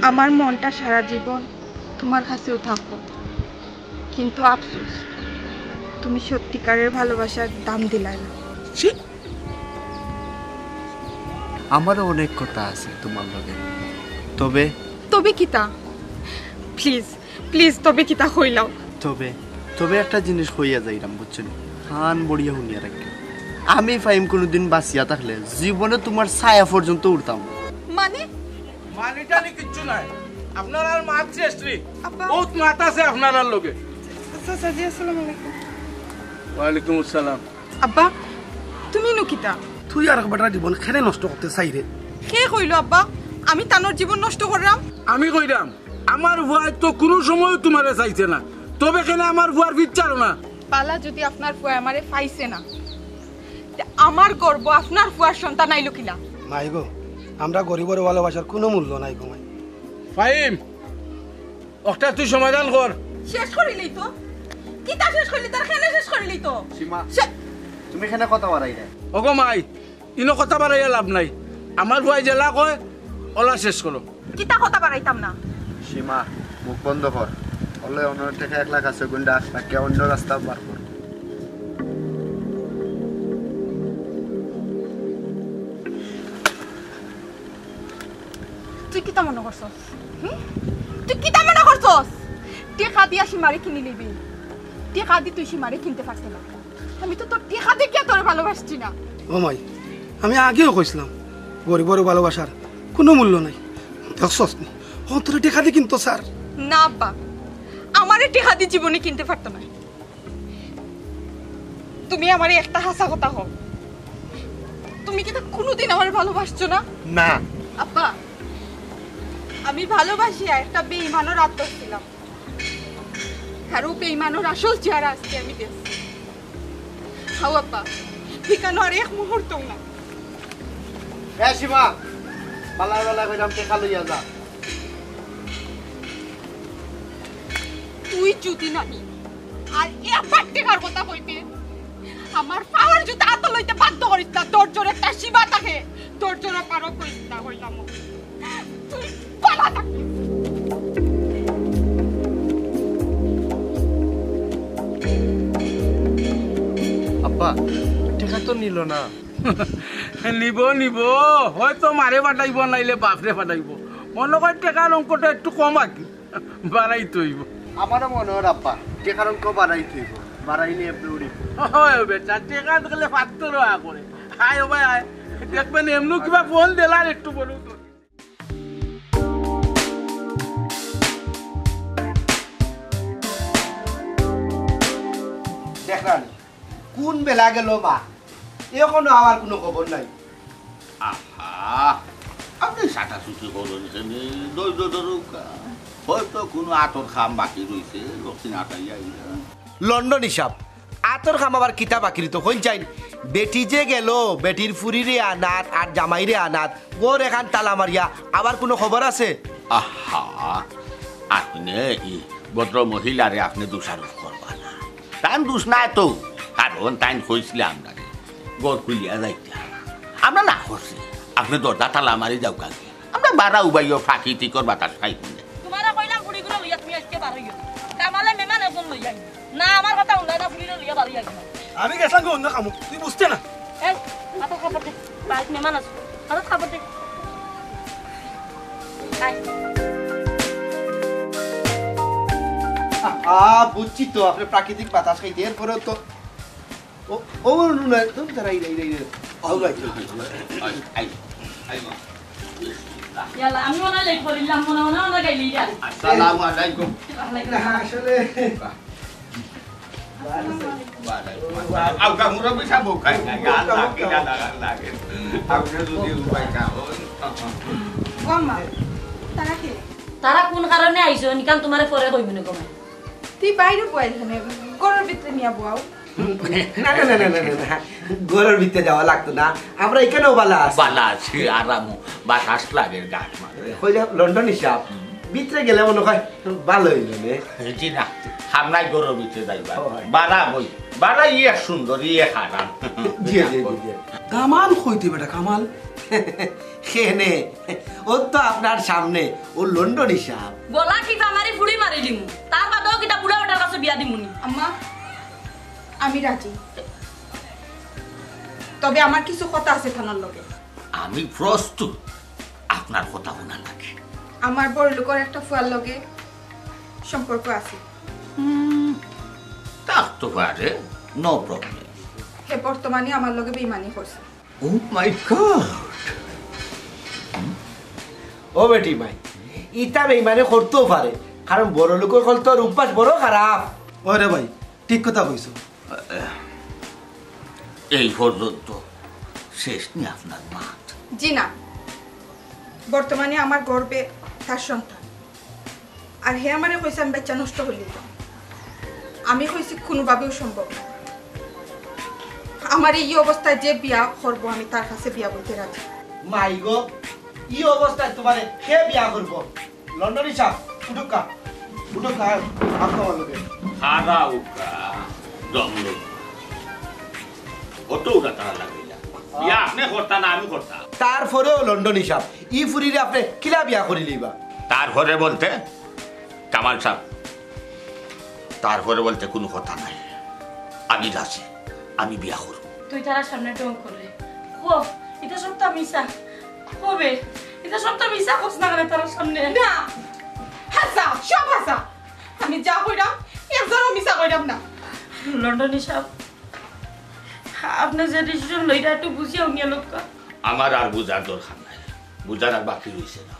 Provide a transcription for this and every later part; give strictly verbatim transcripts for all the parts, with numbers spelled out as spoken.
আমার মনটা সারা জীবন তোমার কাছেও থাকবো, কিন্তু আফসোস, তুমি সত্যিকারের ভালোবাসার দাম দিলায় না। ছি! আমারও অনেক কথা আছে তোমার লগে, তবে তবে কিতা? প্লিজ, প্লিজ, তবে কিতা কইলাও। তবে তবে একটা জিনিস কইয়া যাইরাম, বুঝছো নি? কান বড়িয়া হুনিয়া রাখিও। আমি ফাহিম কোনোদিন বাঁচিয়া থাকলে জীবনে তোমার ছায়া পর্যন্ত উঠতাম না। মানে? মানি টানি কিচ্ছু নাই। আপনারার মাত শেষ রে। আব্বা। বহুত মাত আছে আপনারার লগে। আচ্ছা, আচ্ছা, জি, আসসালামু আলাইকুম। ওয়ালাইকুম আসসালাম। আব্বা, তুমি নু কিতা? তুই আর বেটার জীবন কেনে নষ্ট করতে চাইরে? কে কইলো আব্বা আমি তানর জীবন নষ্ট কররাম? আমি কইরাম, আমার ফুয়ায় তো কুনু সময়ও তোমারে চাইছে না, তবে কেনে আমার ফুয়ার ফিছ ছাড়ো না? বালা, যদি আপনার ফুয়ায় আমারে পাইছে না, তে আমার গর্ভো আপনার ফুয়ার সন্তান আইলো কিলা? মাই গো, আমরা গরিবর ভালোবাসার কুনু মূল্য নাই গো মাই। ফাহিম, অকটা তুই সমাধান কর। শেষ করিলেই তো। কিতা শেষ করিলি? তার কেনে শেষ করিলি তো? সীমা, সে- তুমি কেনে কথা বাড়াইরায়? ওগো মাই, ইনো কথা বাড়াইয়া লাভ নাই। আমার ফুয়ায় যেলা কয়, অলা শেষ করো। কিতা কথা বাড়াইতাম না? সীমা, মুখ বন্ধ কর। অলে অন্য টেকা এক লাখ আছে, গুন্ডা রাখিয়া অন্য রাস্তা বার কর। তুই কিতা মনো করছস? হুম? তুই কিতা মনো করছস? টেকা দিয়া সীমারে কিনিলিবি। টেকা দি তুই সীমারে কিনতে পারতে না। আমি তো তোর টেকা দেখিয়া তোরে ভালোবাসছি না। ও মাই, আমি আগেও কইছিলাম, গরিবর ভালোবাসার কুনু মূল্য নাই। দেখছস নি? ও তোরে টেকা দি কিনতো স্যার। না আব্বা, আমারে টেকা দি জীবনে কিনতে পারতো না। তুমি আমারে একটা হাছা কথা কও, তুমি কিতা কুনুদিন আমারে ভালোবাসছো না? না। আব্বা, আমি ভালোবাসিয়া একটা বেইমানর আত ধরছিলাম, আর অউ বেইমানর আসল চেহারা আজকে আমি দেখছি। হাও আব্বা, ইখানো আর এক মুহূর্তও না। এ সীমা, বালায় বালায় কইরাম টেকা লইয়া যা। তুই যদি নানি আর একবার টেকার কথা কইতে, আমার পাওর জুতা আতো লইতে বাধ্য করিস না। ধৈর্যর একটা সীমা থাকে, ধৈর্যর পারও করিস না, কইলাম। তুই বালা থাকিস। আব্বা, টেকা তো নিল না। নিব, নিব, হয়তো মারে পাঠাইব, নাইলে বাপরে পাঠাইব। মনো কয় টেকার অঙ্কটা একটু কম আর কি। বাড়াইতে অইবো। আমারও মনো অর আব্বা, টেকার অঙ্ক বাড়াইতে অইবো, বাড়াইলে এমনে উড়িবো। অয় বেটা, টেকা দেখলে ফাত্তর অয়া করে। আয় ও ভাই আয়, দেখবেন এমনে কিবা ফোন দিলার একটু বলুন তো। দেখলাম কোন বেলা গেল মা, এখনো আওয়ার কুনু খবর নাই। আহা, আপনে ছাটাছুটি করইন কেনে? ধৈর্য ধরউক্কা। হয়তো কুনু আতর কাম বাকি রইছে, লক্ষ্মী নাটাইয়া আইলা। লন্ডনী সাব, আতর কাম আবার কিতা বাকি রইতো? কইন চাইন, বেটি যে গেল, বেটির ফুরিরে আনাত আর জামাইরে আনাত, ঘর এখান তালা মারিয়া, আবার কুনু খবর আছে? আহা, আপনে ই ভদ্র মহিলারে আপনে দোষারোপ করবা না। তান দোষ নাই তো, কারণ তাইন কইছলা আমরারে ঘর খুলিয়া যাইতা। আমরা না করছি, আপনে দরজা তালা মারি যাউক্কা গি। আমরা বারা উবাইও প্রাকৃতিকর বাতাস খাইমু নে। তুমারে কইলাম ফুড়িগুরে লইয়া তুমি আইজকে বার অইও। কামালে মেহমান একজন লইয়া আইও। না, আমার কথা হুনলায় না, ফুড়িরে লইয়া বারই আইও। আমি গেছলাম গো অন্য কামো, তুই বুঝতে না। এই, মাথাত কাপড় দে। বাড়িত মেহমান আছে। মাথাত কাপড় দে। আয়। আ, বুঝছি তো, আপনে প্রাকৃতিক বাতাস খাইতে, এরপরেও তো, ও, ও, নুনা, তুমি তারা, এই, এই, এই, এই, আও, আই, আই, আই, আই, আই, মা। ইয়াল্লা, আমি মনে হয় লেট করিলাম, মনে মনে মনে গাইলি যা। আসসালামু আলাইকুম। ওয়ালাইকুম আসসালাম। আসলে ওয়ালাইকুম আসসালাম। আউক্কা মুরব্বি সাব, খাই না, আল্লাহ, কি আল্লাহ, আল্লাহ। আপনে যদি উবাই না অন। ও আম্মা, তারা কে? তারা কোন কারণে আইছইন, ইখান তুমারে পরে কইমু নে গো মা। তুই বাইরে বয়, এখানে ঘরর ভিতরে নিয়া বও। না, না, না। ঘরর ভিতরে যাওয়া লাগতো না। আমরা ইখানেও বালা আছি। বালা আছি, আরামো। বাতাস লাগের গাছ মাঝে। কইলে লন্ডনী সাব, ভিতরে গেলে মনো অয় বালা অইলো নে। জি না, সামনায় ঘরর ভিতরে যাইবা। ও, অয়। বারা বই, বারা ইয়ে সুন্দর, ইয়ে আরাম। জি, জি, জি, জি। কামাল কইতে বেটা, কামাল। কেনে? ও তো আপনার সামনে, ও লন্ডনী সাব। গলা টিপা মারি ফুড়ি মারিলিমু, তার বাদেও কিতা বুড়া বেটার কাছে বিয়া দিমুনি? আম্মা, আমি রাজি, তবে আমার কিছু কথা আছে তানর লগে। আমি প্রস্তুত আপনার কথা হুনার লাগি। আমার বড় লোকর একটা ফুয়ার লগে সম্পর্ক আছে। হুম, থাকতো পারে, নো প্রবলেম। হে বর্তমানে আমার লগে বেইমানি করছে। Oh my God! ও বেটি মাই, ইতা বেইমানি করতেও পারে, কারণ বড় লোকর হকলতর অভ্যাস বড় খারাপ। ওরে ভাই, ঠিক কথা কইছো। এই পর্যন্ত শেষ নি আপনার মাত? জি না, বর্তমানে আমার গর্ভে তার সন্তান। আর হে আমারে কইছে আমি বাচ্চা নষ্ট হইলে তো। আমি কইছি কোনোভাবেও সম্ভব না। আমার এই অবস্থায় যে বিয়া করবো আমি তার কাছে বিয়া বইতে রাজি। মাই গো, ই অবস্থায় তোমারে কে বিয়া করবো? লন্ডনী সাব, উঠুক্কা, উঠুক্কা, আসো আমার লগে। খাড়াউক্কা, দম লই। অত উড়া তারা লাগাইলা। বিয়া আপনে করতা না আমি করতা? তারপরেও লন্ডনী সাব, ই ফুরিরে আপনে কিলা বিয়া করি লইবা? তারপরে বলতে কামাল সাব, তারপরে বলতে কোনো কথা নাই। আমি রাজি, আমি বিয়া করব। তুই তারার সামনে ঢং করলে। ও, ইটা সবতা মিছা। কবে? ইটা সবতা মিছা কস না কেনে তারার সামনে? না, হাছা, সব হাছা। আমি যা কইরাম, একজনও মিছা কইরাম না। লন্ডনী সাব, আপনে যে ডিসিশন লইরা একটু বুঝিয়া হুনিয়া লউক্কা। আমার আর বুঝার দরকার নাই, বুঝার আর বাকি রইছে না।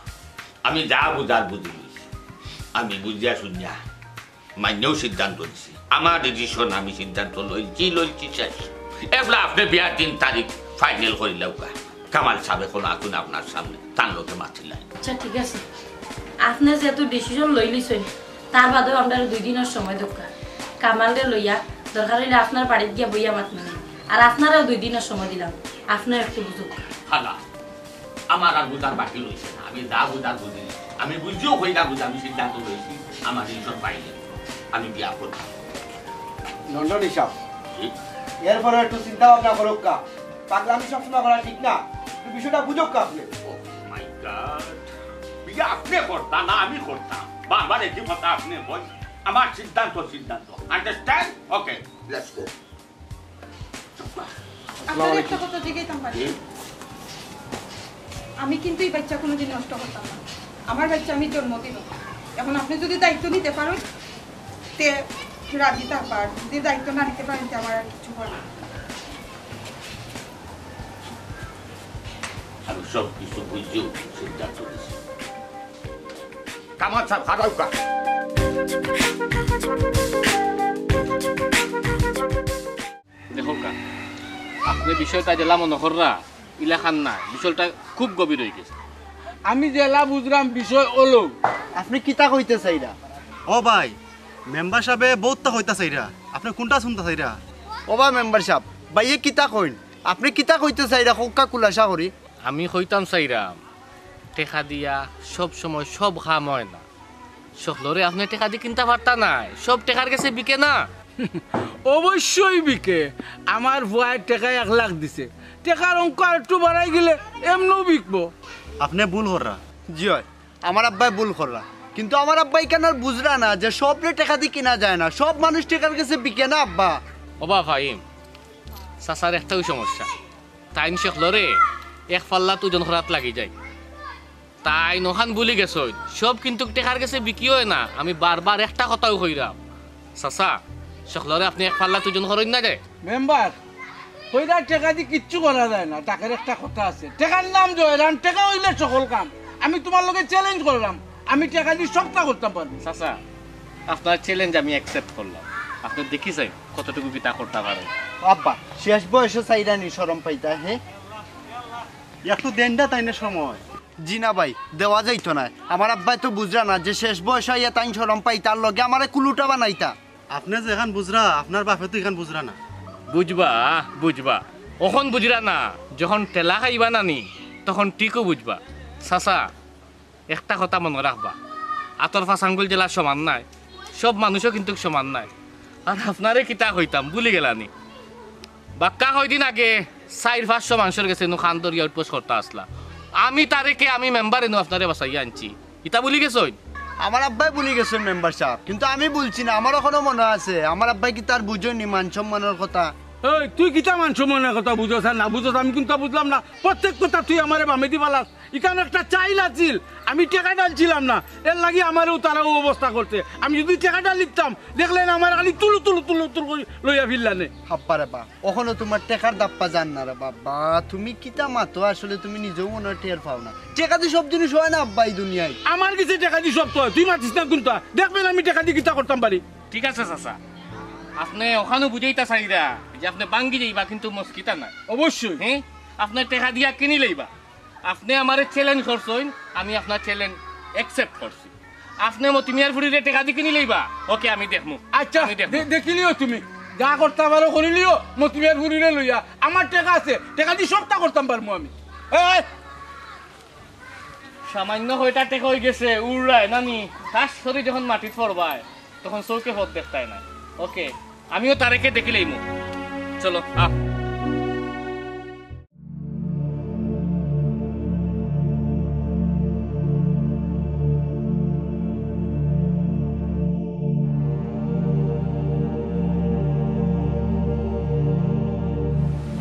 আমি যা বুঝার বুঝি লইছি, আমি বুঝিয়া শুনিয়া মাইন্যও সিদ্ধান্ত নিছি। আমার ডিসিশন আমি সিদ্ধান্ত লইছি, লইছি শেষ। এবলা আপনে বিয়ার দিন তারিখ ফাইনাল করি লউক্কা। কামাল সাব অখন আছইন আপনার সামনে, তান লগে মাতিলাইন। আচ্ছা, ঠিক আছে, আপনে যেহেতু ডিসিশন লইলিছইন, তার বাদেও আমরারে দুই দিনর সময় দেউক্কা। কামালরে লইয়া দরকার অইলে আপনার বাড়িত গিয়া বইয়া মাতমুনে। আর আপনারেও দুই দিনর সময় দিলাম, আপনে একটু বুঝউক্কা। হালা, আমার আর বুঝার বাকি রইছে না। আমি যা বুঝার বুঝি। আমি বুঝিও কইরা বুঝি, আমি সিদ্ধান্ত লইছি, আমার ডিসিশন ফাইনাল। আমি বিয়া করব। লন্ডনী সাব, জি? এরপরে একটু চিন্তা ভাবনা করউক্কা। পাগলামি সবসময় করা ঠিক না। একটু বিষয়টা বুঝউক্কা আপনে। Oh my God! বিয়া আপনে করতা না আমি করতাম? বারবার একই কথা আপনে বল। আমার সিদ্ধান্ত সিদ্ধান্ত। Understand? Okay, let's go. আপনারে একটা কথা জিগাইতাম পারি? জি। আমি কিন্তু এই বাচ্চা কোনোদিন নষ্ট করতাম না। আমার বাচ্চা আমি জন্ম দিব। এখন আপনে যদি দায়িত্ব নিতে পারেন, তে রাজি থাকবা। আর যদি দায়িত্ব না নিতে পারেন, তে আমার আর কিছু করার নাই। আমি সব কিছু বুঝিও সিদ্ধান্ত নিছি। কামাল সাব, খাড়াউক্কা। দেখউক্কা, আপনে বিষয়টা যেলা মনো কররা, ইলাখান না, বিষয়টা খুব গভীর অইগেছে। আমি যেলা বুঝরাম বিষয় অলো। আপনে কিতা কইতা চাইরা? ও ভাই, মেম্বার সাবে বউততা কইতা চাইরা, আপনে কুনটা হুনতা চাইরা? ও বা মেম্বার সাব, ভাইয়ে কিতা কইন? আপনে কিতা কইতা চাইরা, কউক্কা খুলাসা করি। আমি কইতাম চাইরাম, টেকা দিয়া সব সময় সব কাম অয় না। সকলরে আপনে টেকা দি কিনতা পারতা নায়, সব টেকার গেছে বিকে না। অবশ্যই বিকে। আমার ফুয়ায় টেকা এক লাখ দিছে, টেকার অঙ্ক আরেকটু বাড়াই গেলে এমনেও বিকবো। আপনে ভুল কররা। জি অয়, আমার আব্বায় ভুল কররা, কিন্তু আমার আব্বায় ইখান আর বুঝরা না যে সবরে টেকা দি কিনা যায় না, সব মানুষ টেকার গেছে বিকে না আব্বা। ও বা ফাহিম, চাচার একটাউ সমস্যা, তাইন সকলরে এক পাল্লাত ওজন করাত লাগি যায়। তাইন অখান ভুলি গেছইন, সব কিন্তু টেকার গেছে বিকি অয় না। আমি বারবার একটা কথাউ কইরাম, চাচা, সকলরে আপনে এক পাল্লাত ওজন করইন না রে। মেম্বার, কইরা টেকা দি কিচ্ছু করা যায় না। টেকার একটা কথা আছে, টেকার নাম জয়রাম, টেকা অইলে সকল কাম। আমি তুমার লগে চ্যালেঞ্জ কররাম, আমি টেকা দি সবটা করতাম পারমু। চাচা, আপনার চ্যালেঞ্জ আমি অ্যাকসেপ্ট করলাম। আপনে দেখি চাইন কতটুকু কিতা করতা পারেন। আব্বা, শেষ বয়সো চাইরা নি শরম পাইতা, হে? একটু দেইন দা তাইনে সময়। জি না ভাই, দেওয়া যাইতো নায়। আমার আব্বায় তো বুঝরা না যে শেষ বয়সো আইয়া তাইন শরম পাইতা, আর লগে আমারে কুলুটা বানাইতা। আপনে যেখান বুঝরা, আপনার বাপে তো ইখান বুঝরা না। বুঝবা, বুঝবা। অখন বুঝরা না, যখন ঠেলা খাইবা না নি, তখন ঠিকউ বুঝবা। চাচা, একটা কথা মনো রাখবা, আতর পাঁচ আঙ্গুল যেলা সমান নায়, সব মানুষও কিন্তু সমান নায়। আর আপনারে কিতা কইতাম, ভুলি গেলা নি। বাক্কা কয়দিন আগে চাইর পাঁচশো মানষর গেছে নু কান ধরিয়া উঠবোস করতা আছলা। আমি তারেকে, আমি মেম্বারে নু আপনারে বাঁচাইয়া আনছি। ইতা ভুলি গেছইন? আমার আব্বায় ভুলি গেছইন মেম্বার সাব, কিন্তু আমি ভুলছি না। আমার অখনো মনো আছে, আমার আব্বায় কিতা বুঝইন নি মান সম্মানর কথা? এই, তুই কিতা মান সম্মানর কথা বুঝস আর না বুঝস, আমি কুন্তা বুঝলাম না। প্রত্যেক কথা তুই আমারে বামেদি ফালাস। ইখান একটা চাইল আছিল, আমি টেকা ঢালছিলাম না, এরলাগি আমারেও তারা অউ অবস্থা করছে। আমি যুদি টেকা ঢালিতাম, দেখলে না আমারে খালি তুলু তুলু তুলু তুলু করি লইয়া ফিরলা নে। হাব্বা রে বা, অখনো তুমার টেকার দাপ্পা যার না রে বাবা। তুমি কিতা মাতো আসলে, তুমি নিজেও মনো অয় টের পাও না। টেকাদি সব জিনিস অয় না আব্বা ই দুনিয়াত। আমার গেছে টেকাদি সব তো অয়, তুই মাতিস না কুন্তা। দেখবে না আমি টেকাদি কিতা করতাম পারি। ঠিক আছে চাচা, আপনে অখানউ বুঝাইতা চাইরা যে আপনে ভাঙ্গি যাইবা, কিন্তু মস্কিতা নায়। অবশ্যই। হ্যাঁ, আপনে টেকা দিয়া কিনি লইবা। আপনে আমারে চ্যালেঞ্জ করছইন, আমি আপনার চ্যালেঞ্জ অ্যাকসেপ্ট করছি। আপনে মতি মিয়ার ফুরিরে টেকা দি কিনি লইবা? ওকে, আমি দেখমু। আচ্ছা, আমি দেখমু। দে-, দেখিলিও তুমি। যা করতা পারো করিলিও, মতি মিয়ার ফুরিরে লইয়া। আমার টেকা আছে, টেকাদি সবতা করতাম পারমু আমি। এই, সামান্য কয়টা টেকা অইগেছে, উড়ায় নানি, ঠাস করি যখন মাটিত পড়বায়, তখন চউখে পথ দেখতায় না। ওকে, আমিও তারেকে দেখিলাইমু। চলো, আহ।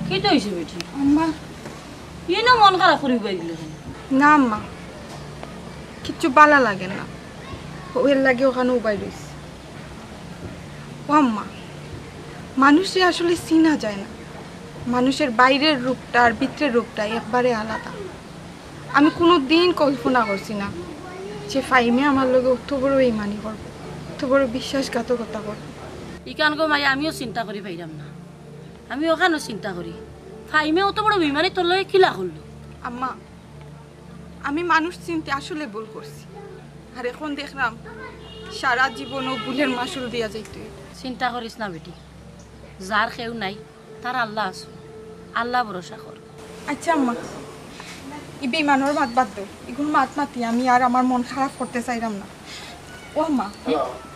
কিতা অইছে বেটি? আম্মা। ইনো মন খারাপ করি উবাই দিলে কেনে? না আম্মা, কিচ্ছু বালা লাগে না, অউ এরলাগি অখানো উবাই রইছি। ও আম্মা, মানুষরে আসলে চিনা যায় না। মানুষের বাইরের রূপটা আর ভিতরের রূপটা একবারে আলাদা। আমি কুনুদিন কল্পনা করছি না যে ফাহিমে আমার লগে অত বড় বেইমানি করবো, অত বড় বিশ্বাসঘাতকতা করবো। ইখান গো মাই, আমিও চিন্তা করি পাইরাম না। আমি অখানও চিন্তা করি, ফাহিমে অত বড় বেইমানি তোর লগে কিলা করলো? আম্মা, আমি মানুষ চিনতে আসলে ভুল করছি। আর এখন দেখরাম, সারা জীবন অউ ভুলের মাশুল দিয়া যাইতে অইবো। চিন্তা করিস না বেটি, যার কেউ নাই, তার আল্লাহ আছে, আল্লাহ ভরসা কর। আচ্ছা আম্মা, ই বেইমানর মাত বাদ দেও, ইগুর মাত মাতি আমি আর আমার মন খারাপ করতে চাইরাম না। ও আম্মা,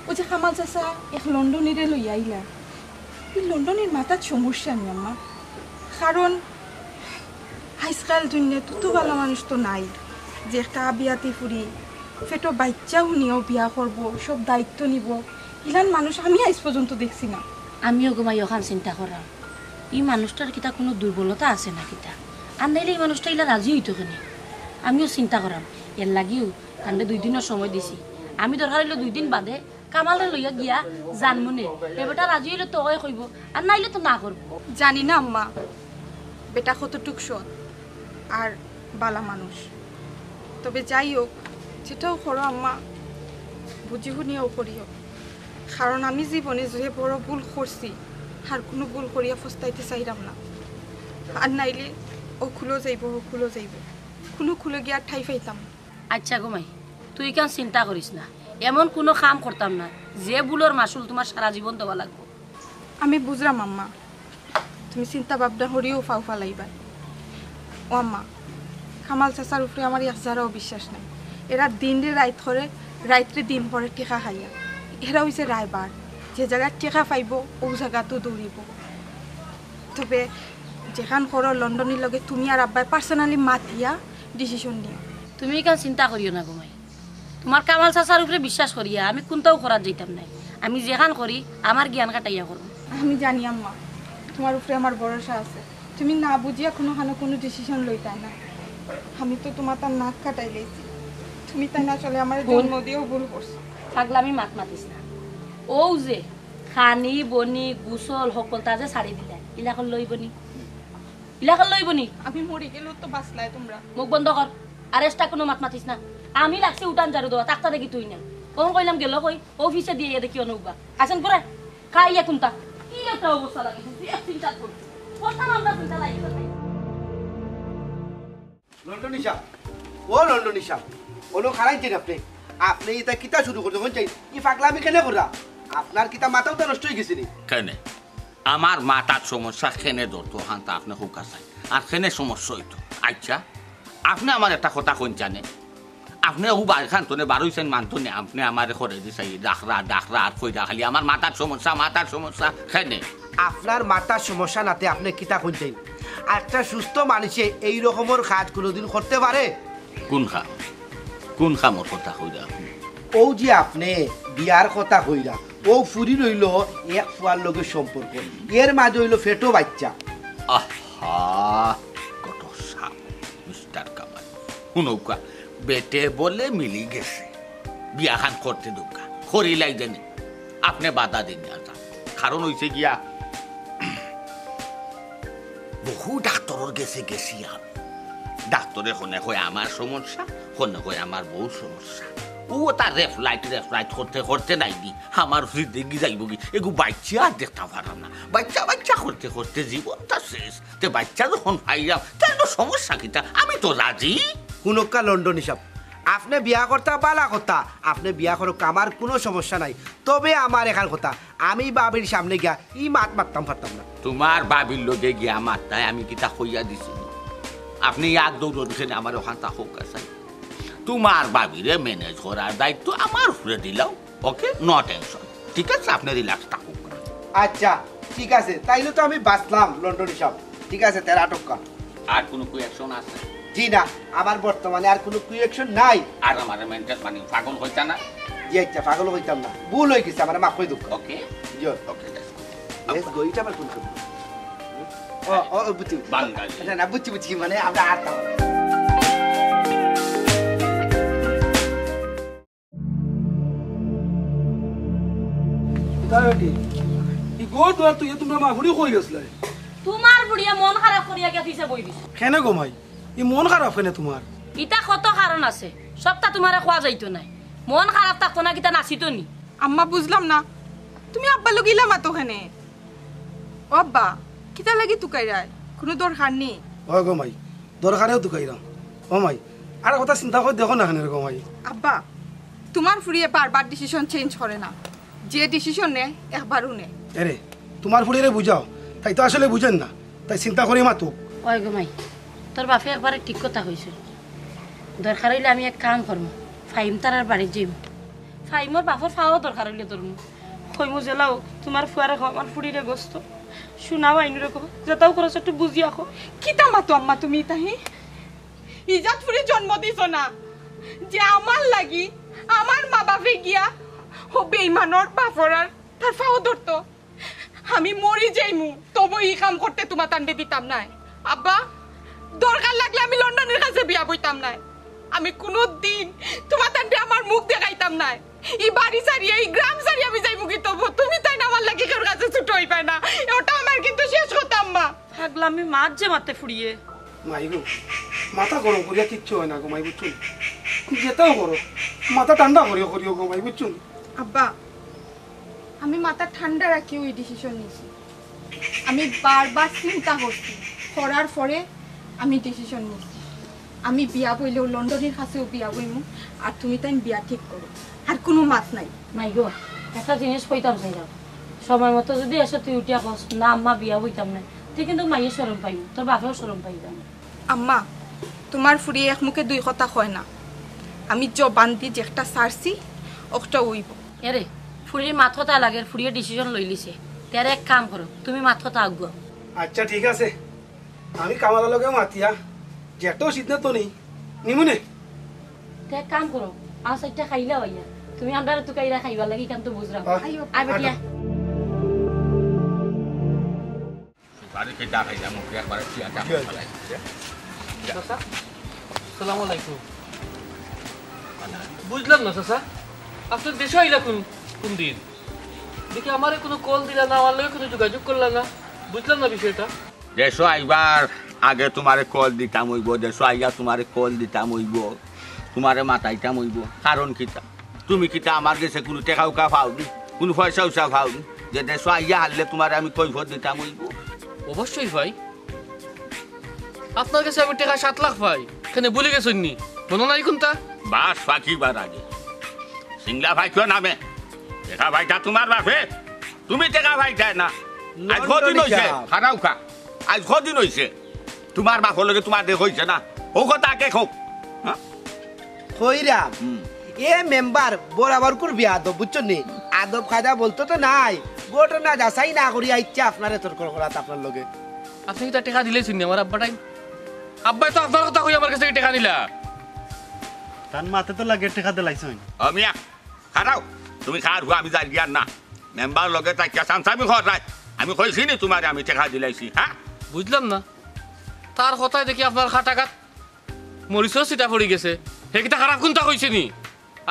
অউ যে কামাল চাচা এক লন্ডনীরে লইয়া আইলা, ই লন্ডনীর মাথাত সমস্যা নি আম্মা, কারণ আইজকাল দুনিয়াত অত বালা মানুষ তো নাই, যে একটা আবিয়াতি ফুরি, পেটো বাইচ্চা হুনিয়াও বিয়া করবো, সব দায়িত্ব নিবো, ইলান মানুষ আমি আইজ পর্যন্ত দেখছি না। আমিও গো মাই অখান চিন্তা করাম, ই মানুষটার কিতা কুনু দুর্বলতা আছে না কিতা? আর নাইলে ই মানুষটা ইলা রাজি অইতো কেনে? আমিও চিন্তা করাম, এরলাগিউ তানরে দুই দিনর সময় দিছি। আমি দরকার অইলে দুই দিন বাদে কামালরে লইয়া গিয়া জানমু নে, হে বেটা রাজি অইলে তো অয় কইবো, আর নাইলে তো না করবো। জানি না আম্মা, বেটা কতটুক সৎ আর বালা মানুষ। তবে যাই হোক, যেটাও করো আম্মা, বুঝি হুনিয়াও করিও, কারণ আমি জীবনে যে বড় ভুল করছি, আর কুনু ভুল করিয়া পস্তাইতে চাইরাম না। আর নাইলে অউ খুলো যাইবো, অউ খুলো যাইবো, কুনু খুলো গিয়া ঠাই পাইতাম না। আচ্ছা গো মাই, তুই ইখান চিন্তা করিস না, এমন কুনু কাম করতাম না যে ভুলর মাশুল তুমার সারা জীবন দেওয়া লাগবো। আমি বুঝরাম আম্মা, তুমি চিন্তা ভাবনা করিও ফাও ফালাইবায়। ও আম্মা, কামাল চাচার উপরে আমার এক জারাও বিশ্বাস নাই। এরা দিনরে রাইত করে, রাইতরে দিন করে টেকা খাইয়া। এরা অইছে রায়বার, যে জাগাত টেকা পাইবো, অউ জাগাত দৌড়িবো। তবে যেখান করো লন্ডনীর লগে তুমি আর আব্বায় personally মাতিয়া decision নিও। তুমি ইখান চিন্তা করিও না গো মাই, তুমার কামাল চাচার উপরে বিশ্বাস করিয়া আমি কুন্তাও করাত যাইতাম নায়। আমি যেখান করি আমার জ্ঞান খাটাইয়া করমু। আমি জানি আম্মা, তুমার উপরে আমার ভরসা আছে। তুমি না বুঝিয়া কুনুখানো কুনু decision লইতায় না। আমি তো তুমার তার নাক কাটাইলাইছি। তুমি তাইন আসলে আমারে হুন। জন্ম দিয়াও ভুল করছো। পাগলামি মাত মাতিস না। অউ যে খানি, বনি, গোসল হকলতা যে ছাড়ি দিলায়, ইলা করলে অইবো নি? ইলা করলে অইবো নি? আমি মরি গেলেও তো বাঁচলায় তুমরা। মুখ বন্ধ কর। আর extra কুনু মাত মাতিস না। আমি লাগছি উঠান ঝাড়ু দেওয়াত, তাকতা দেখি তুই নাই। অখন কইলাম গেলো কই? অফিসে দিয়া দেখি অনো উবা। আছেন করে? খাইয়া কুন্তা? কি একটা অবস্থা লাগে? তুই এক চিন্তা কর। কথা আমরা চিন্তা লাগে। লন্ডনী সাব, ও লন্ডনী সাব, অনো খাড়াইন চাইন আপনে। আপনে ইতা কিতা শুরু করছইন? ই পাগলামি কেনে কররা? আপনার কিতা মাথাও তো নষ্ট অইগেছে নি? কেনে? আমার মাথার সমস্যা কেনে ধরতো, অখানতা আপনে কউক্কা চাই। আর কেনে সমস্যা অইতো? আইচ্ছা, আপনে আমারে একটা কথা কইন চাইন নে। আপনে অউ বাড়িখান তনে বারইছইন মানতো নে, আপনে আমারে করে দিছইন, ডাকরা, ডাকরা, আর কইরা খালি আমার মাথার সমস্যা, মাথার সমস্যা, কেনে? আপনার মাথার সমস্যা নাতে আপনে কিতা কইন চাইন? একটা সুস্থ মানুষে এই রকমর কাজ কোনোদিন করতে পারে? কোন কাম? কোন কামর কথা কইরা আপনে? অউ যে আপনে বিয়ার কথা কইরা, অউ ফুরির অইলো এক ফুয়ার লগে সম্পর্ক, এর মাঝে অইলো পেটো বাইচ্চা। আহা, কত সাপ, মিস্টার কামাল। হুনউক্কা, বেটে বলে মিলি গেছে, বিয়াখান করতে দেউক্কা, করিলাই যেনে। আপনে বাধা দিন না, কারণ অইছে গিয়া, বহু ডাক্তরর গেছে গেছি আমি। ডাক্তরে হনে কয় আমার সমস্যা, হনে কয় আমার বউর সমস্যা। অউ তার রেফ লাইট, রেফ লাইট করতে করতে নাই দি, আমার জিন্দেগি যাইবো গি। এগু বাইচ্চা আর দেখতাম পারাম না। বাইচ্চা, বাইচ্চা করতে করতে জীবনটা শেষ। তে বাইচ্চা যখন পাইলাম, তাইলে সমস্যা কিতা? আমি তো রাজি। হুনউক্কা লন্ডনী সাব, আপনে বিয়া করতা বালা কথা, আপনে বিয়া করউক্কা, আমার কুনু সমস্যা নাই। তবে আমার এখান কথা, আমি ভাবির সামনে গিয়া ই মাত মাততাম পারতাম না। তুমার ভাবির লগে গিয়া মাততায় আমি কিতা কইয়া দিছি? আপনে ইয়ার দৌড় দিছেন আমার ওখান তা হোক আছে। তুমার ভাবিরে ম্যানেজ করার দায়িত্ব আমার উপরে দিলাও। ওকে, নো টেনশন। ঠিক আছে, আপনে রিল্যাক্স থাকুক। আচ্ছা, ঠিক আছে, তাইলে তো আমি বাঁচলাম লন্ডনী সাব। ঠিক আছে, তেরা টক্কা। আর কোনো কুয়েকশন আছে? জি না, আমার বর্তমানে আর কোনো কুয়েকশন নাই। আর আমার মেন্টাল মানে পাগল হইতা না? জি আচ্ছা, পাগল হইতাম না, ভুল হয়ে গেছে, আমার মাফ করে দেউক্কা। ওকে। জি। ওকে, let's go। Let's go, এটা আবার কোন শব্দ? ও, ও, ও, বুঝছি, বুঝছি। বাঙালি। না, না, বুঝছি, বুঝছি, মানে আমরা আটতাম। কিতা বেটি? ই গো, তোরা তুই, তোমরা মা ফুড়ি কই গেছলে? তুমার ফুড়িয়ে মন খারাপ করিয়া গিয়া পিছে বই দিছে। কেনে গো মাই? ই মন খারাপ কেনে তুমার? ইতা কত কারণ আছে, সবটা তুমারে কওয়া যাইতো নায়। মন খারাপ থাকতো না, কিতা নাচিতো নি? আম্মা, বুঝলাম না, তুমি আব্বার লগে ইলা মাতো কেনে? ও আব্বা, কিতা লাগি তুকাইরায়? কুনু দরকার নি? ও গো মাই, দরকারেউ তুকাইরাম। ও মাই, আর কথা চিন্তা করি দেখো না কেনে গো মাই? আব্বা, তুমার ফুড়িয়ে বারবার ডিসিশন চেঞ্জ করে না, যে ডিসিশন নেয় একবারউ নেয়। এরে, তুমার ফুড়িরে বুঝাও, তাই তো আসলে বুঝের না, তাই চিন্তা করি মাতুক। ওই গো মাই, তোর বাপে একবারে ঠিক কথা কইছে। দরকার অইলে আমি এক কাম করমু, ফাহিম তারার বাড়িত যাইমু। ফাহিমর বাপর ফাও দরকার অইলে ধরমু। কইমু, যেলা অউক, তুমার ফুয়ারে কও, আমার ফুড়িরে গস্ত। সোনা বাইনুরে কও, যেতাউ করো একটু বুঝিয়া কও। কিতা মাতো আম্মা তুমি ইতা, হি? ইজাত ফুড়ি জন্ম দিছো না, যে আমার লাগি, আমার মা বাপে গিয়া, ও বেইমানর বাপর আর তার ফাও ধরতো। আমি মরি যাইমু, তবু ই কাম করতে তুমাতানরে দিতাম নায়। আব্বা, দরকার লাগলে আমি লন্ডনীর কাছে বিয়া বইতাম নায়। আমি কুনু দিন তুমাতানরে আমার মুখ দেখাইতাম নায়। ই বাড়ি ছাড়িয়া, ই গ্রাম ছাড়িয়া আমি যাইমু কি তবু? তুমি তাইন আমার লাগি কেউর কাছে ছোট অইবায় না। ওটা আমার কিন্তু শেষ কথা, আম্মা। পাগলামি মাত যে মাতে ফুড়িয়ে। মাই গো, মাথা গরম করিয়া কিচ্ছু হয় না গো মাই, বুঝছো নি? যেতাউ করো, মাথা ঠান্ডা করিয়া করিও গো মাই, বুঝছো নি? আব্বা, আমি মাথা ঠান্ডা রাখিয়া ওই ডিসিশন নিছি। আমি বারবার চিন্তা করছি, করার পরে আমি ডিসিশন নিছি। আমি বিয়া বইলেও লন্ডনীর কাছেউ বিয়া বইমু, আর তুমি তাইন বিয়া ঠিক করো, আর কুনু মাত নাই। মাই গো, একটা জিনিস কইতাম চাইরাম, সময় মতো যুদি এসে তুই উঠিয়া কস, "না আম্মা, বিয়া বইতাম নায়", তে কিন্তু মাইয়ে শরম পাইবো, তোর বাপেও শরম পাইবা। আম্মা, তুমার ফুড়িয়ে এক মুখে দুই কথা কয় না। আমি জবান দি যেটা ছাড়ছি, ওটা অইবো। এরে, ফুড়ির মাত কথা লাগে, ফুড়িয়ে ডিসিশন লইলিছে। তে আর এক কাম করো, তুমি মাত কথা আগুয়াও। আচ্ছা, ঠিক আছে, আমি কামালর লগে মাতিয়া যেটা সিদ্ধান্ত নেই, নিমুনে। তে এক কাম করো, আজ একটা খাইলা হইয়া, তুমি আমরারে তুকাইরা খাইবার লাগি, ইখান তো বুঝরাম। আহ, আইও। আয় বেটিয়া। আটো। বাড়ি খেয়ে চা খাইলাম, মুখে একবারে চিয়া চা খাইলাম। চাচা, আসসালামু আলাইকুম। বুঝলাম না চাচা, আপনি দেশো আইলা কোন, কোন দিন? দেখি আমারে কোনো কল দিলা না, আমার লগে কোনো যোগাযোগ করলা না, বুঝলাম না বিষয়টা। দেশো আইবার আগে তোমারে কল দিতাম অইবো, দেশো আইয়া তোমারে কল দিতাম অইবো, তোমারে মাতাইতাম অইবো, কারণ কিতা? তুমি কিতা আমার গেছে কুনু টেকা উকা পাওনি, কুনু পয়সা উসা পাওনি, যে দেশো আইয়া হারলে তোমারে আমি কৈফত দিতাম অইবো? অবশ্যই পাই, আপনার গেছে আমি টেকা সাত লাখ পাই, কেনে ভুলি গেছইন নি? মনো নাই কুনতা? বাস ফাঁকিবার আগে সিংলা ভাই কিয় নামে? টেকা পাইতা তোমার বাপে, তুমি টেকা পাইতায় না। আজ লন্ডনী কদিন অইছে? সাহেব। খারাও খা। আজ কদিন অইছে? তোমার বাপর লগে তোমার দেখা অইছে না? ও কথা আগে কও। হ্যাঁ? কইরাম। হুম। এ মেম্বার বরাবর কুর বেয়াদব, বুঝছো নি? আদব কায়দা বলতে তো নাই। ঘটনা যাচাই না করিয়া ইচ্ছা আপনারে তর্ক করাত আপনার লগে। আপনে কিতা টেকা দিলাইছইন নি আমার আব্বাটাইন? আব্বায় তো আপনার কথা কই আমার গেছে টেকা নিলা। তান মাতে তো লাগে টেকা দিলাইছইন। ও মিয়া, খাড়াও, তুমি কার ফুয়া, আমি যাইরাম না। মেম্বার লগে থাকিয়া চামচামি করায়। আমি কইছি নি তুমারে আমি টেকা দিলাইছি, হ্যাঁ? বুঝলাম না, তার কথায় দেখি আপনার কাটা কাট মরিচর ছিটা পড়ি গেছে। হে কিতা খারাপ কুনতা কইছে নি?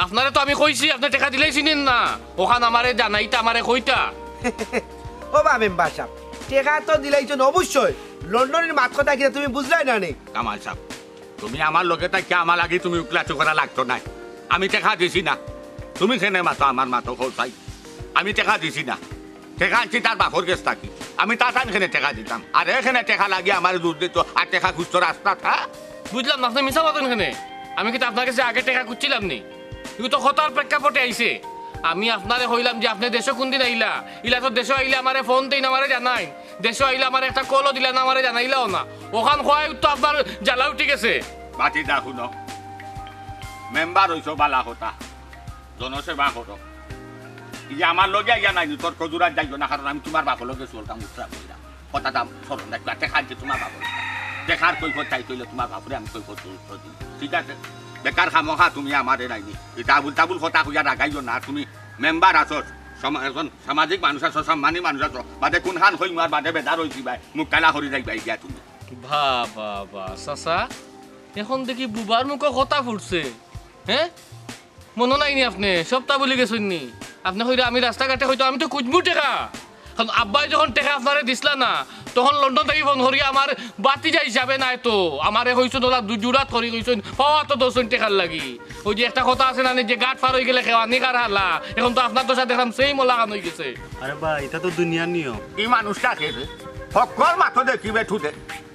আপনারে তো আমি কইছি, আপনে টেকা দিলাইছইন না। অখান আমারে জানাইতা, আমারে কইতা। ও বা মেম্বার সাব, টেকা তো দিলাইছইন অবশ্যই। লন্ডনীর মাত কথা কিতা তুমি বুঝলায় না নি? কামাল সাব, তুমি আমার লগে থাকিয়া আমার লাগি তুমি উকলাতি করা লাগতো নায়। আমি টেকা দিছি না। তুমি কেনে মাতো আমার মাতো কও চাই। আমি টেকা দিছি না। টেকা আনছি তার বাপর গেছ থাকি। আমি তার টাইম কেনে টেকা দিতাম? আর এখানে টেকা লাগি আমারে দুধ দিত, আর টেকা খুঁজতো রাস্তাত, হ্যাঁ? বুঝলাম না, আপনে মিছা মাতইন কেনে? আমি কিতা আপনার গেছে আগে টেকা খুঁজছিলাম নি? ইগু তো কথার প্রেক্ষাপটে আইছে। আমি আপনারে কইলাম যে আপনে দেশো কুনদিন আইলা, ইলা তো দেশো আইলে আমারে ফোন দেইন, আমারে জানাইন। দেশো আইলে আমারে একটা কলও দিলা না, আমারে জানাইলাও না। অখান কওয়ায় তো আপনার জ্বালা উঠি গেছে। বাতি দা হুনো, মেম্বার অইছো বালা কথা, জনসেবা করো। ই যে আমার লগে আইয়া নাইনি, তর্ক জুড়াত যাইও না, কারণ আমি তুমার বাপর লগে চলতাম, উঠতাম কইরা। কথা দাম স্মরণ রাখবা, টেকা আনছি তুমার বাপর। টেকার কৈফত চাইতে অইলে তুমার বাপরে আমি কৈফত দিমু, ঠিক আছে? বেকার খামোখা তুমি আমারে নাইনি। ইতা আবুল তাবুল কথা কইয়া রাগাইও না, তুমি মেম্বার আছো, সমা-, একজন সামাজিক মানুষ আছো, সম্মানী মানুষ আছো, বাদে কুনখান কইমু আর বাদে বেজার অইযিবায়, মুখ কালা করি যাইবায় গিয়া তুমি। বাহ, বাহ, বাহ, চাচা, এখন দেখি বুবার মুখো কথা ফুটছে, হ্যাঁ? মনো নাই নি আপনে? সবতা ভুলি গেছইন নি? আপনে কইরা আমি রাস্তাঘাটে কইতো, আমি তো খুঁজমু টেকা। কারণ আব্বায় যখন টেকা আপনারে দিছলা না, তখন লন্ডন থাকি ফোন করিয়া আমার বাতিজা হিসাবে নায় তো। আমারে কইছইন, ওলা দু-, জুড়াত করি কইছইন, পাওয়া তো দোষইন টেকার লাগি। ওই যে একটা কথা আছে না নি, যে গাট পার অই গেলে খেওয়ানি কার হালা, এখন তো আপনার দশা দেখলাম সেই মোলাখান অই গেছে। আরে বা, ইতা তো দুনিয়ার নিয়ম। ই মানুষটা কে রে? হকল মাতো দেখি বেঠু দে।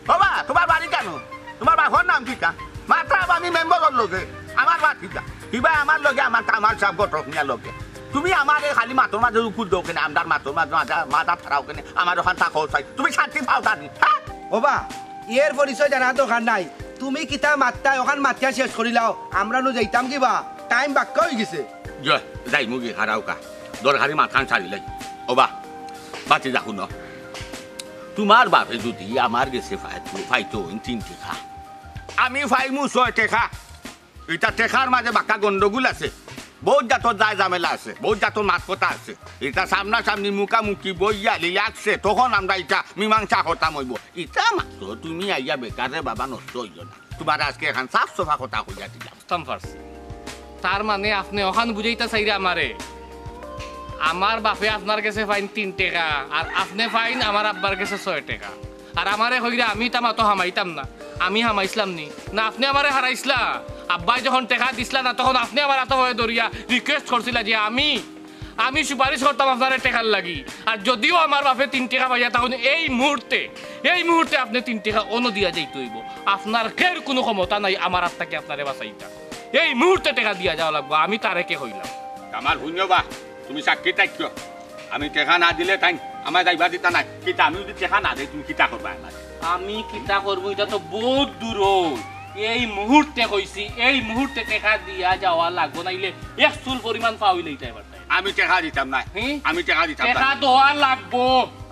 বাবা, তুমার বাড়ি কেনে? তুমার বাপর নাম কিতা? মাতরাম আমি মেম্বারর লগে। আমার বাপ কিতা? কিবা আমার লগে, আমার কামাল সাব ঘটক মিয়ার লগে। তুমি আমারে খালি মাতর মাঝে উকুল দেও কেনে, আমরার মাতর মাঝে মাথা, মাথা ফাড়াও কেনে, আমার অখান থাকো চাই। তুমি শান্তি পাও তা নি, হ্যাঁ? ওবা, এর পরিচয় জানার দরকার নাই। তুমি কিতা মাততায়, অখান মাতিয়া শেষ করিলাও। আমরা নু যাইতাম কিবা? টাইম বাক্কা অই গেছে। জয়, যাইমুগি, খাড়াউক্কা। দরকারি মাতখান সারিলাই। ওবা, বাতি দেখো না। তুমার বাপে যুদি আমার গেছে ফাইতো, ফাইতো অইন তিন টেকা, আমি ফাইমু ছয় টেকা। ইতা টেকার মাঝে বাক্কা গন্ডগোল আছে, বউত জাতর যায় ঝামেলা আছে, বউত জাতর মাত-কথা আছে। ইতা সামনাসামনি মুখামুখি বইয়া রিল্যাক্সে তখন আমরা ইতা মীমাংসা করতাম অইবো। ইতা মাত্র তুমি আইয়া বেকারে বাবা নষ্ট অইও না। তুমারে আজকে এখান সাফ সাফা কথা কইয়া দিলাম। বুঝতাম পারছি। তার মানে আপনে অখান বুঝাইতা চাইরা আমারে, আমার বাপে আপনার গেছে ফাইন তিন টেকা, আর আপনে ফাইন আমার আব্বার গেছে ছয় টেকা। আর আমারে কইরা আমি ইতা মাতো হামাইতাম না, আমি হামাইছলাম নি? না, আপনে আমারে হারাইছলা। আব্বায় যখন টেকা দিছলা না, তখন আপনে আমার আতো হয়ে ধরিয়া রিকোয়েস্ট করছিলা যে আমি, আমি সুপারিশ করতাম আপনারে টেকার লাগি। আর যদিও আমার বাপে তিন টেকা পাইয়া, তখন এই মুহূর্তে, এই মুহূর্তে আপনে তিন টেকা অনো দিয়া যাইতে অইবো। আপনার কেউর কুনু ক্ষমতা নাই আমার আত থাকি আপনারে বাঁচাইতা। এই মুহূর্তে টেকা দিয়া যাওয়া লাগবো, আমি তারেকে কইলাম। আমার হুনো বা, তুমি সাক্ষী থাকিও। আমি টেকা না দিলে তাইন আমারে যাইবার দিতা নায়। কিতা আমি যুদি টেকা না দেই, তুমি কিতা করবায় আমারে? আমি কিতা করমু, ইটা তো বউত দূর। এই মুহূর্তে কইছি, এই মুহূর্তে টেকা দিয়া যাওয়া লাগবো, নাইলে এক চুল পরিমাণ পাও অইলে ইটা এবার তাই। আমি টেকা দিতাম নায়। হুম? আমি টেকা দিতাম নায়। টেকা দেওয়া লাগবো।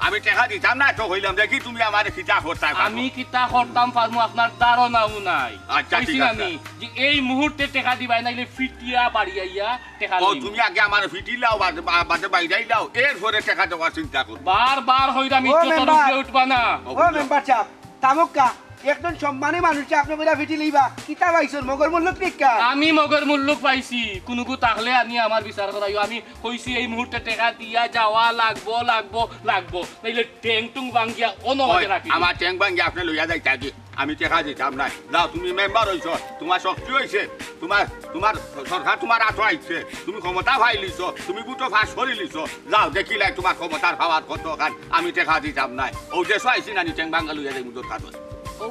আমি টেকা দিতাম নায় তো কইলাম, দেখি তুমি আমারে কিতা করতায় পারো। আমি কিতা করতাম পারমু আপনার ধারণাও নাই। আচ্ছা, ঠিক আছে। কইছি না নি যে এই মুহূর্তে টেকা দিবায়, নাইলে ফিটিয়া বাড়ি আইয়া টেকা ও, লইমু। তুমি আগে আমারে ফিটিলাও, বাদে, বা-, বাদে বাইরাইলাও, এরপরে টেকা দেওয়ার চিন্তা করমু। বারবার কইরাম, ও ইজ্জতর মেম্বার। উপরে উঠবা না। ও মেম্বার সাব, থামউক্কা, একজন সম্মানী মানুষরে আপনে কইরা ফিটিলাইবা, কিতা পাইছইন, মগর মুল্লুক নিক্কা? আমি মগর মুল্লুক পাইছি, কুনুগু থাকলে আনি আমার বিচার করাইও। আমি কইছি এই মুহূর্তে টেকা দিয়া যাওয়া লাগবো, লাগবো, লাগবো, নাইলে ঠ্যাং টুং ভাঙ্গিয়া অনো ওই, মাঝে রাখি। আমার ঠ্যাং ভাঙ্গিয়া আপনে লইয়া যাইতা যে। আমি টেকা দিতাম নায়। যাও, তুমি মেম্বার অইছো, তুমার শক্তি অইছে, তুমার, তুমার সরকার তুমার আতো আইছে, তুমি ক্ষমতা পাইলিছো, তুমি ভোটো পাস করিলিছো। যাও, দেখিলাই তুমার ক্ষমতার পাওয়ার কতখান। আমি টেকা দিতাম নায়। অউ দেশো আইছি না নি, ঠ্যাং ভাঙ্গা লইয়া যাইমু দরকার অয়। ও,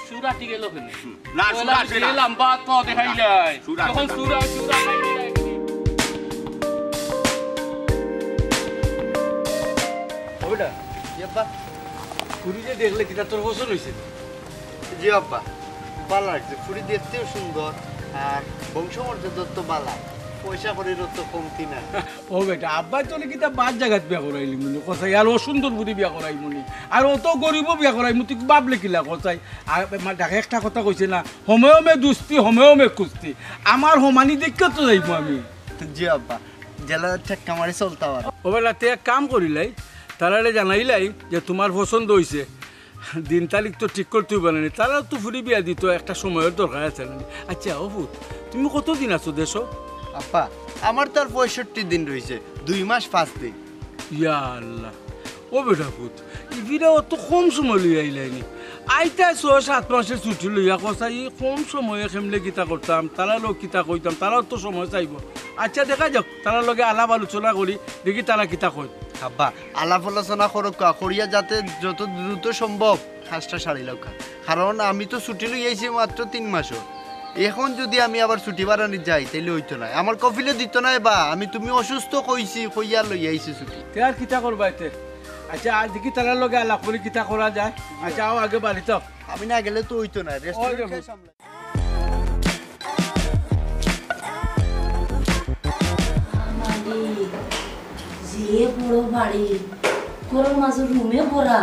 সুরাটি গেল কেনে? হুম। না, পয়লা সুরাটি যে না। লম্বা তো দেখাইলাই। সুরাটি তখন না। সুরা, সুরা খাইলাই। ও বেটা, জি আব্বা। ফুরি যে দেখলে কিতা তোর পছন্দ অইছে? জি আব্বা, ভালা লাগছে। ফুরি দেখতেও সুন্দর, আর বংশমর্যাদা তো ভালা। পয়সা কড়ির তো কমতি নাই। ও বেটা, আব্বায় তো নাকি তা বাদ জাগাত বিয়া করাইলিমুনি, কছাই আর অসুন্দর বুড়ি বিয়া করাইমুনি, আর অত গরিবও বিয়া করাইমু, তুই ভাবলে কিলা কছাই? আর মা-, দেখে একটা কথা কইছে না, "হমে হমে দুস্তি, হমে হমে কুস্তি।" আমার হমানি দেখিয়া তো যাইমু আমি। জি আব্বা, জেলা ঠেক্কা মারি চলতা পারো। ও বেটা, তে এক কাম করিলাই, তারারে জানাইলাই যে তুমার পছন্দ অইছে, দিন তারিখ তো ঠিক করতে অইবো না নি, তারাও তো ফুরি বিয়া দিতো, একটা সময়র দরকার আছে না নি? আচ্ছা, ও পুত, তুমি কতদিন আছো দেশো? আব্বা, আমার তো আর পঁয়ষট্টি দিন রইছে, দুই মাস পাঁচ দিন। ইয়া আল্লাহ, ও বেটা পুত, ইফিরা অত কম সময় লইয়া আইলায়নি। আইতা ছয় সাত মাসের ছুটি লইয়া কছাই, ই কম সময়ে কেমনে কিতা করতাম, তারার লগে কিতা কইতাম, তারাও তো সময় চাইবো। আচ্ছা, দেখা যাউক, তারার লগে আলাপ আলোচনা করি, দেখি তারা কিতা কয়। আব্বা, আলাপ আলোচনা করউক্কা, করিয়া যাতে যত দ্রুত সম্ভব কাজটা সারিলাউক্কা। কারণ আমি তো ছুটি লই আইছি মাত্র তিন মাসর। এখন যদি আমি আবার ছুটি বাড়ানি যাই, তাইলে অইতো নায়। আমার কফিলে দিতো নায় বা, আমি তুমি অসুস্থ কইছি, কইয়া লই আইছি ছুটি। তে আর কিতা করবা এতে? আচ্ছা, আজ দেখি তারার লগে আলাপ করি কিতা করা যায়। আচ্ছা, আও আগে বাড়িত আও। আমি না গেলে তো অইতো নায়, ওই রেস্টুরেন্ট রে। খাই সামলাই। মালিক, যে বড় বাড়ি, ঘরর মাঝে রুমে ভরা,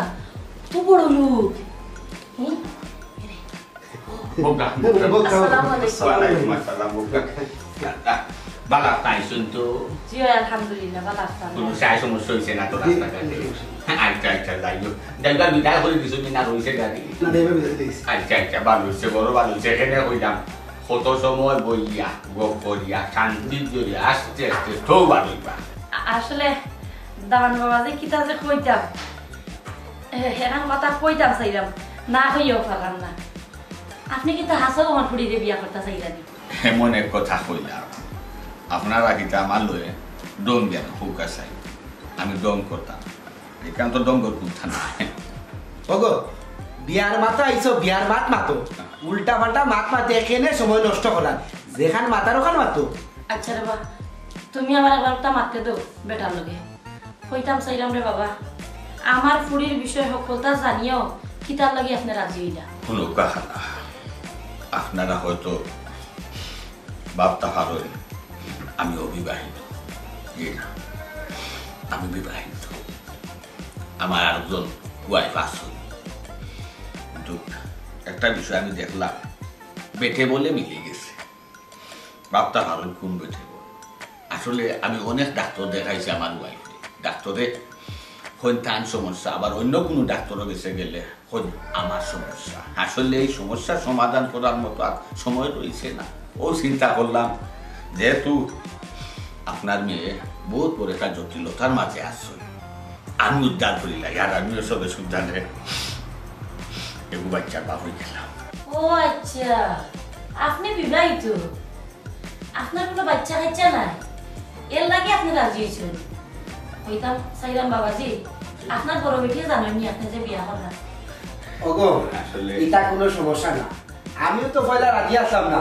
তো বড় লোক। হুম? বউকা, বউকা। আসসালামু আলাইকুম। ওয়ালাইকুম আসসালাম, বউকা। বালা আছইন তো? জি, আলহামদুলিল্লাহ, বালা আছি। কুনু সাই সমস্যা অইছে না তো রাস্তাঘাটে? আচ্ছা, আচ্ছা, যাই হোক। যাইবার বিদায় করি দিছো নি না রইছে গাড়ি? না, না, এবার বিদায় দিছি। আচ্ছা, আচ্ছা, বালা অইছে, বড় বালা অইছে। এখানে কইলাম, কত সময় বইয়া, গপ করিয়া, শান্তি করিয়া, আস্তে আস্তে তো বালা অইবা। আ-, আসলে, দামান বাবা যে কিতা যে কইতাম, এ, হেরান কথা কইতাম চাইলাম, না কইয়াও পারলাম না। আপনে কিতা হাছাউ আমার ফুড়িরে বিয়া করতা চাইরা নি? এমন এক কথা কইলাম, আপনারা কিতা আমার লগে ঢং দেন, হুকা চাই, আমি ঢং করতাম, এখান তো ঢংর কুন্তা নাই। ওগো, বিয়ার মাতো আইছো, বিয়ার মাত মাতো, উল্টা পাল্টা মাত মাতি এখানে সময় নষ্ট করার, যেখান মাতার ওখান মাতো। আচ্ছা রে বা, তুমি আমার একবার একটা মাততে দেও বেটার লগে। কইতাম চাইলাম রে বাবা, আমার ফুড়ির বিষয় হকলতা জানিয়াও কিতার লাগি আপনে রাজি অইলা? হুনো কাহানা, আপনারা হয়তো ভাবতা পারইন আমি অবিবাহিত। জি না, আমি বিবাহিত। আমার আরোজন ওয়াইফ আছে, কিন্তু একটা বিষয় আমি দেখলাম, বেটে বলে মিলে গেছে। ভাবতা পারইন কোন বেটে বল। আসলে আমি অনেক ডাক্তার দেখাইছি আমার ওয়াইফরে। ডাক্তারে কইন তান সমস্যা, আবার অন্য কোনো ডাক্তারও গেছে গেলে কইন আমার সমস্যা। আসলে এই সমস্যা সমাধান করার মতো আর সময় রইছে না। ও চিন্তা করলাম, যেহেতু আপনার মেয়ে বহুত বড় একটা জটিলতার মাঝে আছে, আমি উদ্ধার করিলাই, আর আমিও সবে সুদ্ধারে এগু বাচ্চার বাপ অই গেলাম। ও আচ্ছা, আপনে বিবাহিত, আপনার কোনো বাচ্চা কাচ্চা নাই, এর লাগি আপনে রাজি অইছইন। কইতাম চাইলাম বাবাজি, আপনার বড় বেটিয়ে জানইন নি আপনে যে বিয়া কররা। ওগো, আসলে ইটা কোনো সমস্যা না। আমিও তো পয়লা রাজি আছলাম না,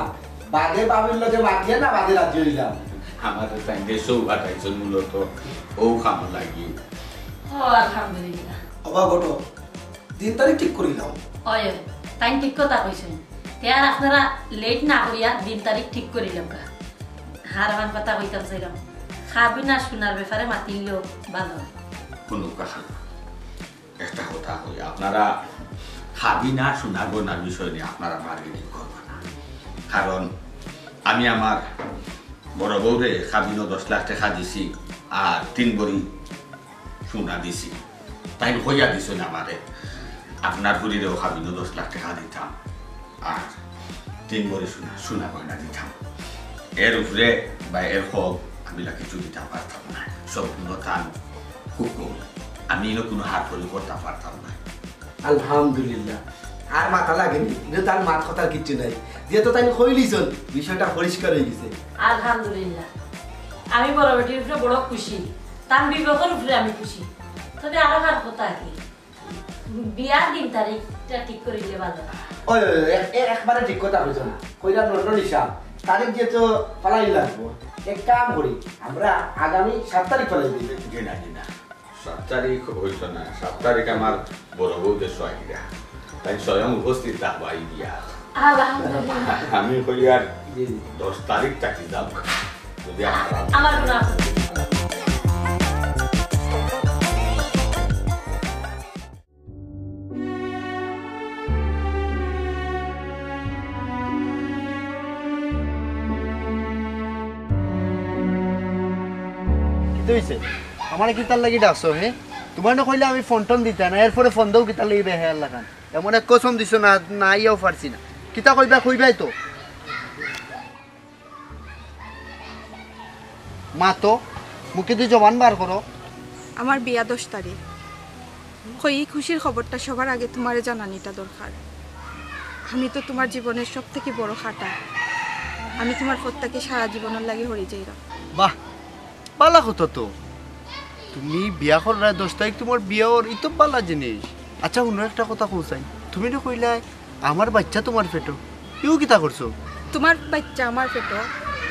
বাদে বাবির লগে মাতিয়া না বাদে রাজি অইলাম। আমারে তাইন দেশো পাঠাইছইন মূলত অউ কামো লাগি। ও আলহামদুলিল্লাহ। ওবা বটো, দিন তারিখ ঠিক করিলাও। অয়, অয়, তাইন ঠিক কথা কইছইন। তে আর আপনারা লেট না করিয়া দিন তারিখ ঠিক করিলাউক্কা। আর অখান কথা কইতাম চাইলাম, খাবিনা সুনার ব্যাপারে মাতিলেও ভালা। হুনো কাহানা, একটা কথা কই, আপনারা খাবিনা সুনা গয়নার বিষয় নিয়া আপনারা বার্গেনিং করবা না, কারণ আমি আমার বড় বউরে খাবিনো দশ লাখ টেকা দিছি, আর তিন ভরি সুনা দিছি। তাইন কইয়া দিছইন আমারে, আপনার ফুড়িরেও খাবিনো দশ লাখ টেকা দিতাম, আর তিন ভরি সুনা, সুনা গয়না দিতাম। এর উপরে বা এর কম আমি লা কিচ্ছু দিতাম পারতাম না, সম্পূর্ণ তান হুকুম। আমি ইনো কোনো হাত করি করতাম পারতাম না। আলহামদুলিল্লাহ, আর মাতা লাগেনি, ইনো তার মাত কথার কিচ্ছু নাই, যেহেতু তাইন কইলিছইন, বিষয়টা পরিষ্কার অই গেছে। আলহামদুলিল্লাহ, আমি বড় বেটির উপরে বড় খুশি, তান বিবেকর উপরে আমি খুশি। তবে আরো কার কথা কি, বিয়ার দিন তারিখটা ঠিক করিলে ভালা। ওই, ওই, ওই, এক-, এ-, একবারে ঠিক কথা কইছো না। কইলাম লন্ডন হিসাব, তারিখ যেহেতু ফালাই লাগবো, এক কাম করি, আমরা আগামী সাত তারিখ ফালাই দিই। জি না, জি না, সাত তারিখ অইতো না, সাত তারিখ আমার বড় বউ দেশো আইরা, তাইন স্বয়ং উপস্থিত থাকবা এই বিয়া। আলহামদুলিল্লাহ। আমি কইয়ার জি, জি। দশ তারিখ থাকি যাউক। আমার কোনো আপত্তি নেই। কিতা অইছে? আমারে কিতার লাগি ডাকছো, হে? তুমারে না কইলে আমি ফোন টোন দিতায় না, এরপরে ফোন দেও কিতার লাগি বেহায়ার লাখান? এমন এক কসম দিছো না, না আইয়াও পারছি না। কিতা কইবা, কইবায় তো। মাতো, মুখেদি জবান বার করো। আমার বিয়া দশ তারিখ। কই, এই খুশির খবরটা সবার আগে তুমারে জানানিটা দরকার। আমি তো তুমার জীবনের সব থাকি বড় কাটা। আমি তুমার পথ থাকি সারা জীবনর লাগি হরি যাইরাম। বাহ, বালা কথা তো। তুমি বিয়া কররায়, দশ তারিখ তুমার বিয়া অর, ই তো বালা জিনিস। আচ্ছা, হুনো একটা কথা কও চাই। তুমি না কইলায় আমার বাইচ্চা তুমার পেটো, ইউ কিতা করছো? তুমার বাইচ্চা আমার পেটো,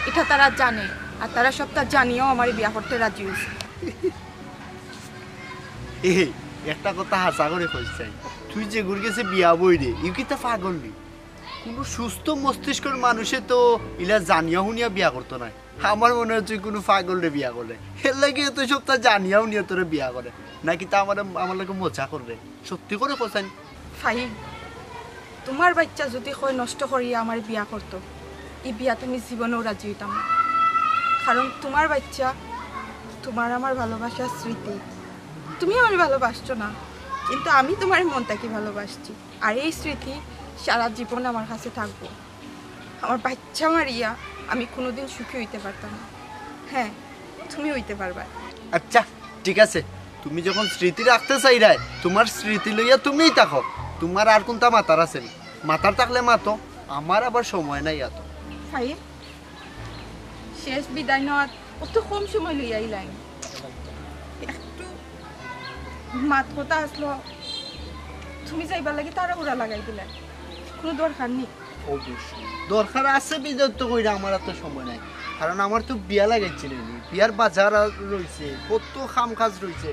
ইটা তারা জানে, আর তারা সবটা জানিয়াও আমারে বিয়া করতে রাজি অইছে। এ, একটা কথা হাছা করি কইস চাই, তুই যেগুর গেছে বিয়া অইরে, ইউ কিতা পাগল নি? কুনু সুস্থ মস্তিষ্কর মানুষে তো ইলা জানিয়া হুনিয়া বিয়া করতো নায়। আমার মনে অয় তুই কুনু পাগলরে বিয়া করে, এর লাগি তো সবটা জানিয়া হুনিয়া তোরে বিয়া করে। নাকি তা আমার, আমার লগে মজা কররে? সত্যি করি কও চাই। ফাহিম, তুমার বাইচ্চা যুদি কয় নষ্ট করিয়া আমারে বিয়া করতো, ই বিয়াত আমি জীবনেও রাজি অইতাম না। কারণ তুমার বাইচ্চা তুমার আমার ভালোবাসার স্মৃতি। তুমি আমারে ভালোবাসছো না, কিন্তু আমি তুমারে মন থাকি ভালোবাসছি। আর এই স্মৃতি সারা জীবন আমার কাছে থাকবো। আমার বাইচ্চা মারিয়া আমি কুনুদিন সুখী অইতে পারতাম না। হ্যাঁ, তুমি অইতে পারবায়। আচ্ছা, ঠিক আছে, তুমি যখন স্মৃতি রাখতে চাইরায়, তুমার স্মৃতি লইয়া তুমিউ থাকো। তুমার আর কুনতা মাতার আছে নি? মাতার থাকলে মাতো, আমার আবার সময় নাই অত। ফাহিম, শেষ বিদায় নেওয়াত অত কম সময় লইয়া আইলায় নি। একটু মাত কথা আছলো, তুমি যাইবার লাগি তাড়াহুড়া লাগাই দিলায়, কুনু দরকার নি। অবশ্যই দরকার আছে, বিদায় তো কইরা আমার অত সময় নাই, কারণ আমার তো বিয়া লাগাইছে নি, বিয়ার বাজার আর রইছে, কত কাম কাজ রইছে।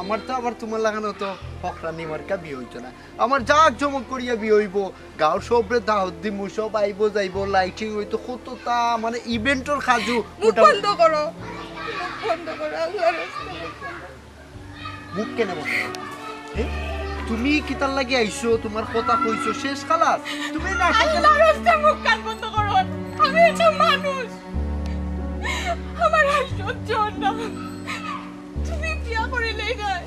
আমার তো আবার তুমার লাখান অত হকরানি মার্কা বিয়া অইতো না, আমার জাক জমক করিয়া বিয়া অইবো, গাঁওর সবরে দাওয়াত দিমু, সব আইবো যাইবো, lighting অইতো, কততা মানে event অর কাজও মুখ বন্ধ করো, মুখ বন্ধ করো, আল্লাহর রাস্তায় মুখ বন্ধ করো। মুখ কেনে বন্ধ? এ? তুমি কিতার লাগি আইছো? তুমার কথা কইছো, শেষ খালাস। তুমি না আল্লাহর রাস্তায় মুখ কান বন্ধ করো। আমি একটা মানুষ, আমার আর সহ্য অর না। তুমি বিয়া করিলায় নায়,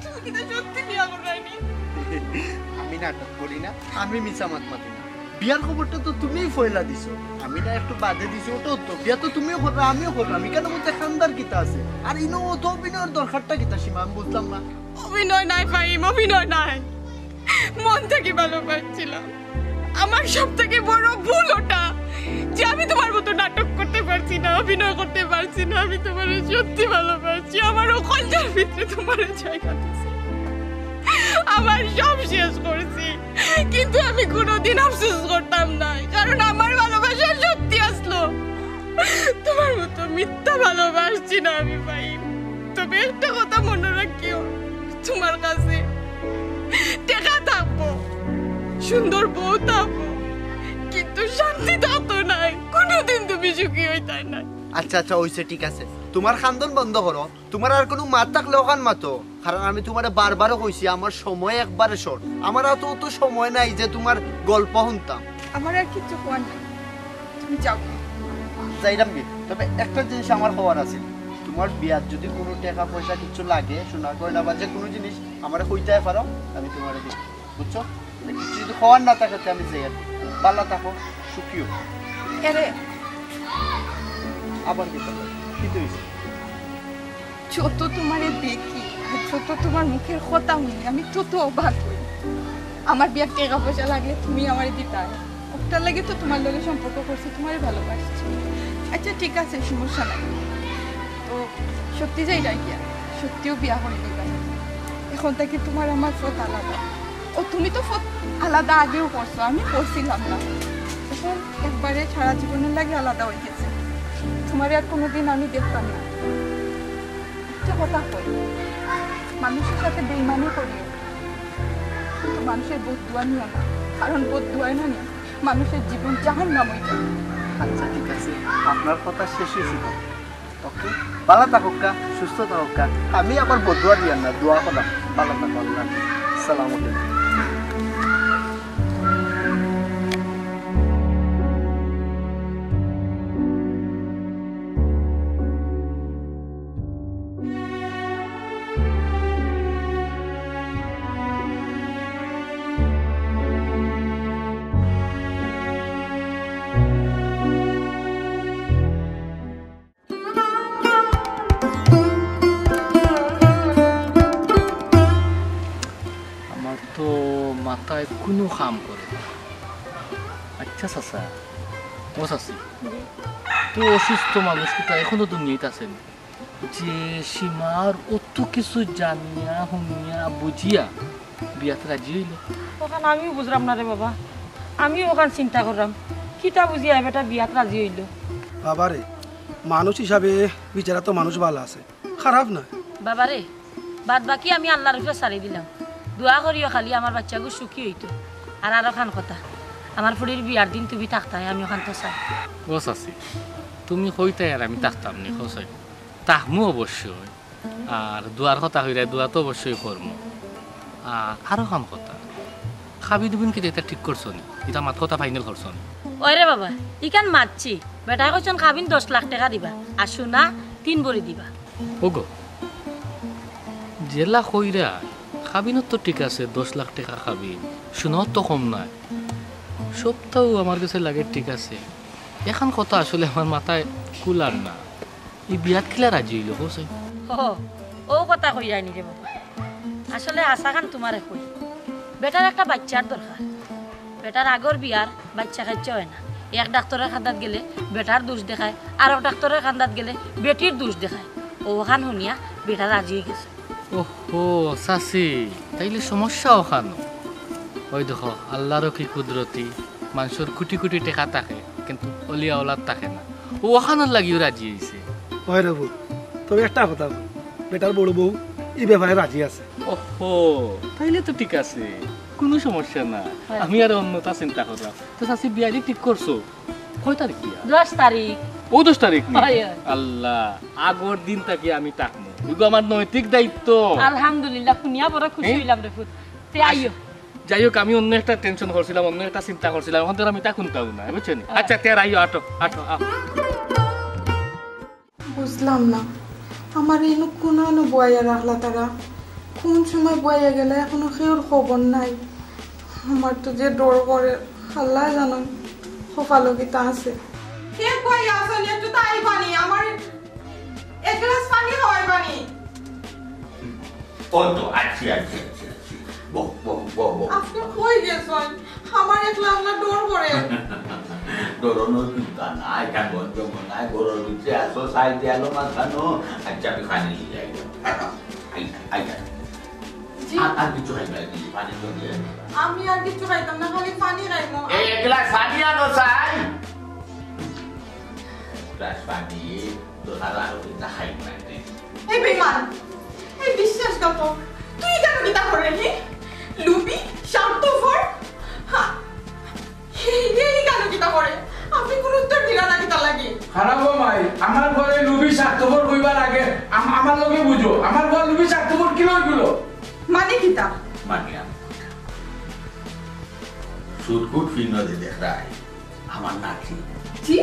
তুমি কিতা সত্যি বিয়া কররায় নি? আমি নাটক করি না, আমি মিছা মাত মাতি না। বিয়ার খবরটা তো তুমিউ পয়লা দিছো, আমি না একটু বাদে দিছি, অটাউ তো। বিয়া তো তুমিউ কররায়, আমিউ কররাম, ইখানর মধ্যে কান্দার কিতা আছে? আর ইনো অত অভিনয়র দরকারটা কিতা সীমা, আমি বুঝলাম না। অভিনয় নায় ফাহিম, অভিনয় নায়, মন থাকি ভালোবাসছিলাম। আমার সব থাকি বড় ভুল অটা যে আমি তুমার মতো নাটক করতে পারছি না, অভিনয় করতে পারছি না। আমি তুমারে সত্যি ভালোবাসছি, আমার অউ কইলজার ভিতরে তুমারে জায়গা দিছি, আমার সব শেষ করছি, কিন্তু আমি কুনুদিন আফসোস করতাম নায়, কারণ আমার ভালোবাসা সত্যি আছলো। তুমার মতো মিথ্যা ভালোবাসছি না আমি ফাহিম। তবে একটা কথা মনো রাখিও, তুমার কাছে টেকা থাকবো, সুন্দর বউ থাকবো, কিন্তু শান্তি থাকতো নায়, কুনুদিন তুমি সুখী অইতায় নায়। আচ্ছা, আচ্ছা, অইছে, ঠিক আছে, তুমার কান্দন বন্ধ করো, তুমার আর কুনু মাত থাকলে অখান মাতো, কারণ আমি তুমারে বারবারও কইছি আমার সময় একবারে short, আমার অত অত সময় নাই যে তুমার গল্প হুনতাম। আমার আর কিচ্ছু কওয়ার নাই, তুমি যাও। যাইরাম গি, তবে একটা জিনিস আমার কওয়ার আছে, তুমার বিয়াত যুদি কুনু টেকা পয়সা কিচ্ছু লাগে, সোনা গয়না বা যে কুনু জিনিস আমারে কইতায় পারো, আমি তুমারে দিমু, বুঝছো? কিচ্ছু যুদি কওয়ার না থাকে তে আমি যাই আর কি। বালা থাকো, সুখী অও। এরে। আবার কিতা? কিতা অইছে? যত তুমারে দেখি আর যত তুমার মুখের কথা হুনি, আমি তত অবাক অই। আমার বিয়ার টেকা পয়সা লাগলে তুমি আমারে দিতায়, অটার লাগি তো তুমার লগে সম্পর্ক করছি, তুমারে ভালোবাসছি। আচ্ছা, ঠিক আছে, সমস্যা নাই। তো সত্যি যাইরায় গিয়া, সত্যিউ বিয়া করিলিবায়। অখন থাকি তুমার আমার পথ আলাদা। ও, তুমি তো পথ আলাদা আগেউ করছো, আমি করছিলাম না। অখন একবারে সারা জীবনর লাগি আলাদা অই গেছি। তুমারে আর কুনুদিন আমি দেখতাম না। একটা কথা কই, মানুষর সাথে বেইমানি করিও না, কিন্তু মানুষর বদদোয়া নিও না, কারণ বদদোয়ায় নানি মানুষর জীবন জাহান্নাম অই যায়। আচ্ছা, ঠিক আছে, আপনার কথা শেষ হয়েছে তো? ওকে, ভালো থাকুক্কা, সুস্থ থাকুক্কা। আমি আবার বদুয়া দিয়ার না, দোয়া করাম। ভালো থাকো, আল্লাহ হাফেজ। সালাম আলাইকুম। আমার তো মাথায় কুনু কাম করে না। আচ্ছা চাচা, ও চাচি, তো অসুস্থ মানুষ কিতা এখনো দুনিয়াত আছেনি? যে সীমার অত কিছু জানিয়া হুনিয়া বুঝিয়া বিয়াত রাজি অইলো। অখান আমিও বুঝরাম না রে বাবা, আমিও অখান চিন্তা কররাম, কিতা বুঝিয়া এ বেটা বিয়াত রাজি অইলো। বাবারে, মানুষ হিসাবে বিচারা তো মানুষ ভালা আছে, খারাপ না। বাবারে, বাদ বাকি আমি আল্লার উপরে ছাড়ি দিলাম। দোয়া করিও খালি আমার বাইচ্চাগু সুখী অইতো। আর আরোখান কথা, আমার ফুড়ির বিয়ার দিন তুমি থাকতায়, আমি অখান তো চাই। ও চাচি, তুমি কইতায় আর আমি থাকতাম নি, কও চাই? থাকমু অবশ্যই। আর দোয়ার কথা কইরায়, দোয়া তো অবশ্যই করমু। আর আরোখান কথা, কাবিন উবিন কিতা ইতা ঠিক করছো নি? ইতা মাত কথা ফাইনাল করছো নি? ওই রে বাবা, ইখান মাতছি। বেটায় কইছইন কাবিন দশ লাখ টেকা দিবা, আর সোনা তিন ভরি দিবা। ওগো, যেলা কইরায়, কাবিনও তো ঠিক আছে, দশ লাখ টেকা কাবিন, সোনাও তো কম নায়, সবতাউ আমার গেছে লাগে ঠিক আছে। এখান কথা আসলে আমার মাথায় কুলার না। ই বিয়াত কিলা রাজি অইলো, কও চাই? ও, অউ কথা কইরায় নি রে বাবা। আসলে হাছাখান তুমারে কই, বেটার একটা বাইচ্চার দরকার। বেটার আগর বিয়ার বাইচ্চা কাইচ্চা অয় না। এক ডাক্তরর কান্দাত গেলে বেটার দুষ দেখায়, আরক ডাক্তরর কান্দাত গেলে বেটির দুষ দেখায়। অউখান হুনিয়া বেটা রাজি অইগেছে। ওহো, চাচি, তাইলে সমস্যা অখানো। ওই দেখো, আল্লারও কি কুদরতি, মানষর কুটি কুটি টেকা থাকে, কিন্তু অলি আওলাদ থাকে না। অউ অখানর লাগিও রাজি অইছে। ওই রে বউ, তবে একটা কথা বল, বেটার বড় বউ ই ব্যাপারে রাজি আছে। ওহো, তাইলে তো ঠিক আছে, কুনু সমস্যা না। হয়। আমি আর অন্যতা চিন্তা কররাম। তো চাচি, বিয়া যে ঠিক করছো, কয় তারিখ বিয়া? দশ তারিখ। অউ দশ তারিখ নি? হয়, হয়। আল্লাহ, আগর দিন থাকি আমি থাকমু। ইগু আমার নৈতিক দায়িত্ব। আলহামদুলিল্লাহ, হুনিয়া বড় খুশি হ্যাঁ? অইলাম রে ফুত। তে আইও। যাই হোক, আমি অন্য একটা টেনশন করছিলাম, অন্য একটা চিন্তা করছিলাম, অখন তো আমি তা কুনতাম না, বুঝছো নি? হ্যাঁ। আচ্ছা, তে আর আইও, আটো, আটো, আও। বুঝলাম না, আমারে ইনো কুনানো বওয়াইয়া রাখলা তারা। কুন সময় বওয়াইয়া গেলা, এখনো কেউর খবর নাই। আমার তো যে ডর করের, আল্লায় জানইন কপালো কিতা আছে। কে কই আছইন? একটু তাই পানি, আমার এক গ্লাস পানি খাওয়াই পানি। ও তো, আছি, আছি, আছি, আছি। বও, বও, বও, বও। আপনি কই গেছইন? আমার একলা একলা ডর করে। ডরানোর চিন্তা নাই, কেমন জমো নাই, ঘরর ভিতরে আসো, সাইডে আলো মাথানো। আচ্ছা, আমি পানি নিয়ে যাই। আই, আই, আই। জি। আর, আর কিছু খাইবা নি? পানি তো দিয়ে। আমি আর কিছু খাইতাম না, খালি পানি খাইমু। এই, এক গ্লাস পানি আনো, চাই। গ্লাস পানি, তো আর আরো কিতা খাইবা নি? এই বেমান, এই বিশ্বাসঘাতক, তুই কেন কিতা করে নি? লুবি, স্বার্থপর, হ্যাঁ, এই, এই কেন কিতা করে? আপনি কোন উত্তর দিলা না কিতা লাগি? খারাপ ও মাই, আমার ঘরে লুবি স্বার্থপর কইবার আগে আম-, আমার লগে বুঝো, আমার ঘর লুবি স্বার্থপর কি লই গুলো? মানে কিতা? মানে আমি সুটকুট ফিরনো যে দেখরায়, আমার নাতি। জি?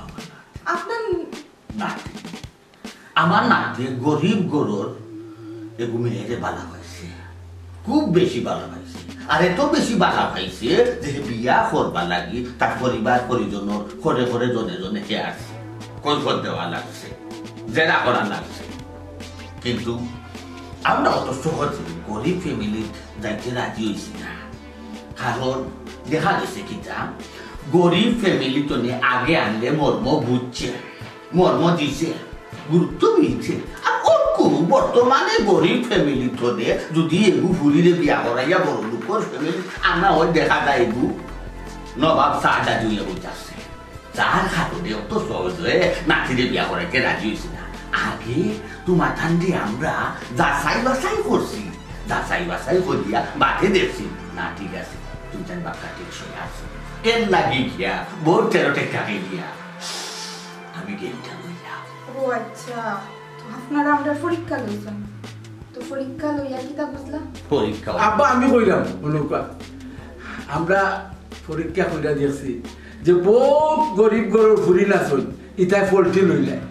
আমার নাতি। আপনার নাতি। আমার নাতি গরিব ঘরর এগু মেয়েরে বালা পাইছে, খুব বেশি বালা পাইছে। আর এত বেশি বালা পাইছে যে বিয়া করবার লাগি তার পরিবার পরিজনর ঘরে ঘরে জনে জনে কে আসছে, কৈফত দেওয়া লাগছে, জেরা করা লাগছে। কিন্তু আমরা অত সহজে গরিব ফ্যামিলিত যাইতে রাজি অইছি না, কারণ দেখা গেছে কিতা, গরিব ফ্যামিলি তনে আগে আনলে মর্ম বুঝছে, মর্ম দিছে, গুরুত্ব মিলছে। আর অকু বর্তমানে গরিব ফ্যামিলি তনে যদি এগু ফুরিরে বিয়া করাইয়া বড় লোকর ফ্যামিলি আনা হয়, দেখা যায় এগু নবাব শাহজাদি অইয়া বইতাছে। যার কারণে অত সহজে নাতিরে বিয়া করাইতে রাজি অইছি না। আগে তুমাতানরে আমরা যাচাই বাছাই করছি, যাচাই বাছাই করিয়া বাদে দেখছি। না, ঠিক আছে, তুমাতান বাক্কা ঠিক সময় আছে। এর লাগি গিয়া বউর তেরো টেকা দিয়া আমি গেলটা লইয়া। ও আচ্ছা, তো আপনারা আমরার পরীক্ষা লইছইন, তো পরীক্ষা লইয়া কিতা বুঝলা? পরীক্ষা। আব্বা, আমি কইরাম, হুনউক্কা, আমরা পরীক্ষা কইরা দেখছি যে বউত গরিব ঘরর ফুরিন আছইন, ইতায় ফল্টি লইলায়,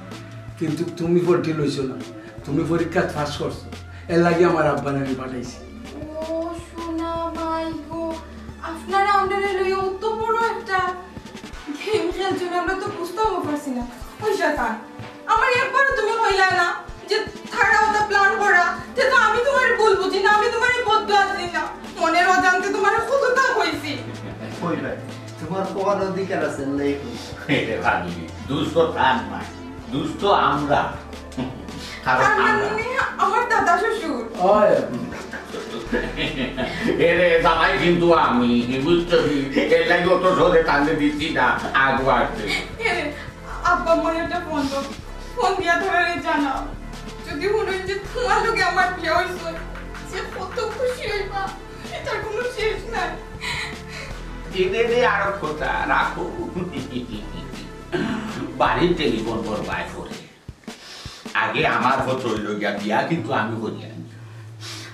কিন্তু তুমি ফল্টি লইছো না, তুমি পরীক্ষাত পাস করছো, এর লাগি আমার আব্বারে আমি পাঠাইছি। ও সোনা মাই গো, আপনারা আমরারে লইয়া অত বড় একটা গেম খেলছইন, আমরা তো বুঝতামও পারছি না। ওই শয়তান, আমারে একবারও তুমি কইলায় না যে তারা ওটা প্ল্যান করা, তে তো আমি তুমার ভুল বুঝি না, আমি তুমারে বদদোয়া দেই না, মনের অজান্তে তুমারে কততা কইছি। কইবায়, তুমার কওয়ার অধিকার আছে, লেই কই। এরে ভাবি, দুস্ত তার নায়, দুস্ত আমরা। কারণ তার আমরা মানে আমার দাদা শ্বশুর। ওই, এরে জামাই কিন্তু আমি, বুঝছো নি? এর লাগি অত সহজে তানরে দিছি না, আগুয়ার। এরে, আব্বা, আমারে একটা ফোন দাও, ফোন দিয়া তারারে জানাও, যদি হুনইন যে তুমার লগে আমার বিয়া অইছে, যে কত খুশি অইবা, এটার কোনো শেষ নাই। এরে রে, আর কথা রাখো। বাড়ির টেলিফোন করবায় পরে। আগে আমার হতো অইলো গিয়া বিয়া, কিন্তু আমি করিয়ার নি।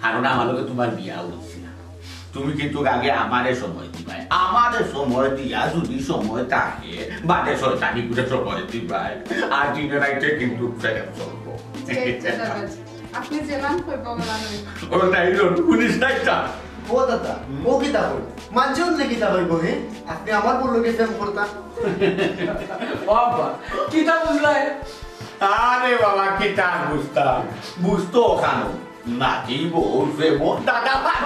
কারণ আমার লগে তুমার বিয়া অইছে না। তুমি কিন্তু আগে আমারে সময় দিবায়, আমারে সময় দিয়া যদি সময় থাকে, বাদে শয়তানি করে সময় দিবায়। আর দিনে রাইতে কিন্তু প্রেম চলবো। জি, জি, দাদাজি। আপনি যেলান কইবা ওলান অইব। ও নাই রে, পুলিশ নাই তা। ও দাদা, ও কিতা কই? মানষে হুনলে কিতা কইবো, হে? আপনি আমার বউর লগে প্রেম করতা? ও আব্বা, কিতা বুঝলায়? আরে বাবা, কিতা বুঝতাম? বুঝতো ওখানো। নাতি বউর প্রেম, দাদা ভাই।